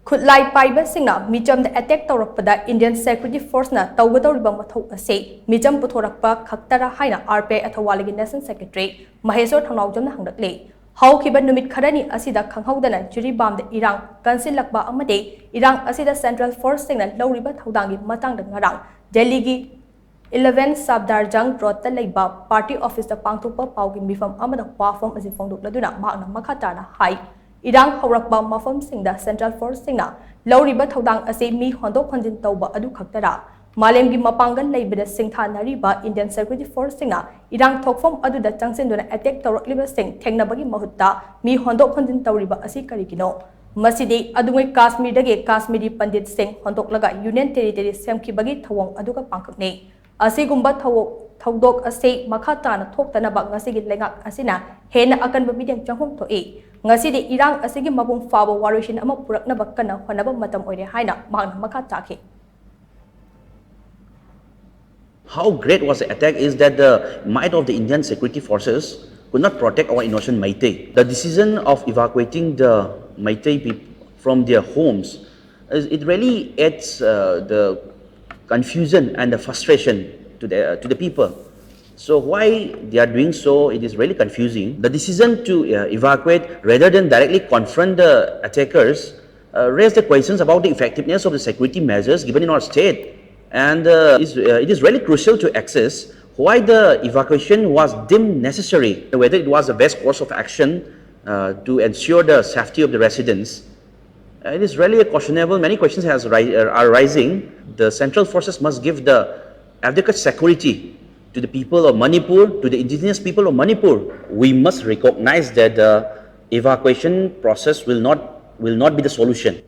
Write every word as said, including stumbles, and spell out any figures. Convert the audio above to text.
ꯈꯨꯠꯂꯥꯏ ꯄꯥꯏꯕꯁꯤꯡꯅ ꯃꯤꯆꯝꯗ ꯑꯦꯇꯦꯛ ꯇꯧꯔꯛꯄꯗ ꯏꯟꯗꯤꯌꯟ ꯁꯦꯀ꯭ꯌꯨꯔꯤꯇꯤ ꯐꯣꯔꯁꯅ ꯇꯧꯒꯗꯧꯔꯤꯕ ꯃꯊꯧ ꯑꯁꯤ ꯃꯤꯆꯝ ꯄꯨꯊꯣꯔꯛꯄ ꯈꯛꯇꯔꯥ ꯍꯥꯏꯅ ꯑꯥꯔ ꯄꯤ ꯑꯥꯏ ꯑꯊꯧꯕꯥꯜꯒꯤ ꯅꯦꯁꯅꯦꯜ ꯁꯦꯀ꯭ꯔꯦꯇꯔꯤ ꯃꯍꯦꯁꯣꯔ ꯊꯧꯅꯥꯎꯖꯝꯅ ꯍꯪꯂꯛꯂꯤ꯫ ꯍꯧꯈꯤꯕ ꯅꯨꯃꯤꯠ ꯈꯔꯅꯤ ꯑꯁꯤꯗ ꯈꯪꯍꯧꯗꯅ ꯖꯤꯔꯤꯕꯥꯝꯗ ꯏꯔꯥꯡ ꯀꯟꯁꯤꯜꯂꯛꯄ ꯑꯃꯗꯤ ꯏꯔꯥꯡ ꯑꯁꯤꯗ ꯁꯦꯟꯇ꯭ꯔꯦꯜ ꯐꯣꯔꯁꯁꯤꯡꯅ ꯂꯧꯔꯤꯕ ꯊꯧꯗꯥꯡꯒꯤ ꯃꯇꯥꯡꯗ ꯉꯔꯥꯡ ꯗꯦꯜꯂꯤꯒꯤ ꯏꯂꯦꯚꯦꯟ ꯁꯕꯗꯥꯔꯖꯪ ꯔꯣꯗꯇ ꯂꯩꯕ ꯄꯥꯔꯇꯤ ꯑꯣꯐꯤꯁꯇ ꯄꯥꯡꯊꯣꯛꯄ ꯄꯥꯎꯒꯤ ꯃꯤꯐꯝ ꯑꯃꯗ ꯋꯥꯐꯝ ꯑꯁꯤ ꯐꯣꯡꯗꯣꯛꯂꯗꯨꯅ ꯃꯍꯥꯛꯅ ꯃꯈꯥ ꯇꯥꯅ ꯍꯥꯏ, ꯏꯔꯥꯡ ꯍꯧꯔꯛꯄ ꯃꯐꯝꯁꯤꯡꯗ ꯁꯦꯟꯇ꯭ꯔꯦꯜ ꯐꯣꯔꯁꯁꯤꯡꯅ ꯂꯧꯔꯤꯕ ꯊꯧꯗꯥꯡ ꯑꯁꯤ ꯃꯤ ꯍꯣꯟꯗꯣꯛ ꯍꯣꯟꯖꯤꯟ ꯇꯧꯕ ꯑꯗꯨ ꯈꯛꯇꯔꯥ? ꯃꯥꯂꯦꯝꯒꯤ ꯃꯄꯥꯡꯒꯜ ꯂꯩꯕꯗ ꯁꯤꯡꯊꯥꯅꯔꯤꯕ ꯏꯟꯗꯤꯌꯟ ꯁꯦꯀ꯭ꯌꯨꯔꯤꯇꯤ ꯐꯣꯔꯁꯁꯤꯡꯅ ꯏꯔꯥꯡ ꯊꯣꯛꯐꯝ ꯑꯗꯨꯗ ꯆꯪꯁꯤꯟꯗꯨꯅ ꯑꯦꯇꯦꯛ ꯇꯧꯔꯛꯂꯤꯕꯁꯤꯡ ꯊꯦꯡꯅꯕꯒꯤ ꯃꯍꯨꯠꯇ ꯃꯤ ꯍꯣꯟꯗꯣꯛ ꯍꯣꯟꯖꯤꯟ ꯇꯧꯔꯤꯕ ꯑꯁꯤ ꯀꯔꯤꯒꯤꯅꯣ? ꯃꯁꯤꯗꯤ ꯑꯗꯨꯉꯩ ꯀꯥꯁꯃꯤꯔꯗꯒꯤ ꯀꯥꯁꯃꯤꯔꯤ ꯄꯟꯗꯤꯠꯁꯤꯡ ꯍꯣꯟꯗꯣꯛꯂꯒ ꯌꯨꯅꯤꯌꯟ ꯇꯦꯔꯤꯇꯔꯤ ꯁꯦꯝꯈꯤꯕꯒꯤ ꯊꯧꯑꯣꯡ ꯑꯗꯨꯒ ꯄꯥꯡꯈꯛꯅꯤ꯫ ꯑꯁꯤꯒꯨꯝꯕ ꯊꯧ-, ꯊꯧꯗꯣꯛ ꯑꯁꯤ ꯃꯈꯥ ꯇꯥꯅ ꯊꯣꯛꯇꯅꯕ ꯉꯁꯤꯒꯤ ꯂꯩꯉꯥꯛ ꯑꯁꯤꯅ ꯍꯦꯟꯅ ꯑꯀꯟꯕ ꯃꯤꯠꯌꯦꯡ ꯆꯪꯐꯝ ꯊꯣꯛꯏ꯫ ꯉꯁꯤꯗꯤ ꯏꯔꯥꯡ ꯑꯁꯤꯒꯤ ꯃꯄꯨꯡ ꯐꯥꯕ ꯋꯥꯔꯣꯏꯁꯤꯟ ꯑꯃ ꯄꯨꯔꯛꯅꯕ ꯀꯟꯅ ꯍꯣꯠꯅꯕ ꯃꯇꯝ ꯑꯣꯏꯔꯦ ꯍꯥꯏꯅ ꯃꯍꯥꯛꯅ ꯃꯈꯥ ꯇꯥꯈꯤ꯫ How great was the attack is that the might of the Indian security forces could not protect our innocent Meitei. The decision of evacuating the Meitei people from their homes, is, it really adds uh, the confusion and the frustration to the, to the people. So why they are doing so, it is really confusing. The decision to uh, evacuate rather than directly confront the attackers uh, raise the questions about the effectiveness of the security measures given in our state. And uh, is, uh, it is really crucial to assess why the evacuation was deemed necessary, whether it was the best course of action uh, to ensure the safety of the residents. Uh, it is really a questionable. Many questions has ri- uh, are rising. The central forces must give the adequate security to the people of Manipur, to the indigenous people of Manipur. We must recognize that the evacuation process will not, will not be the solution.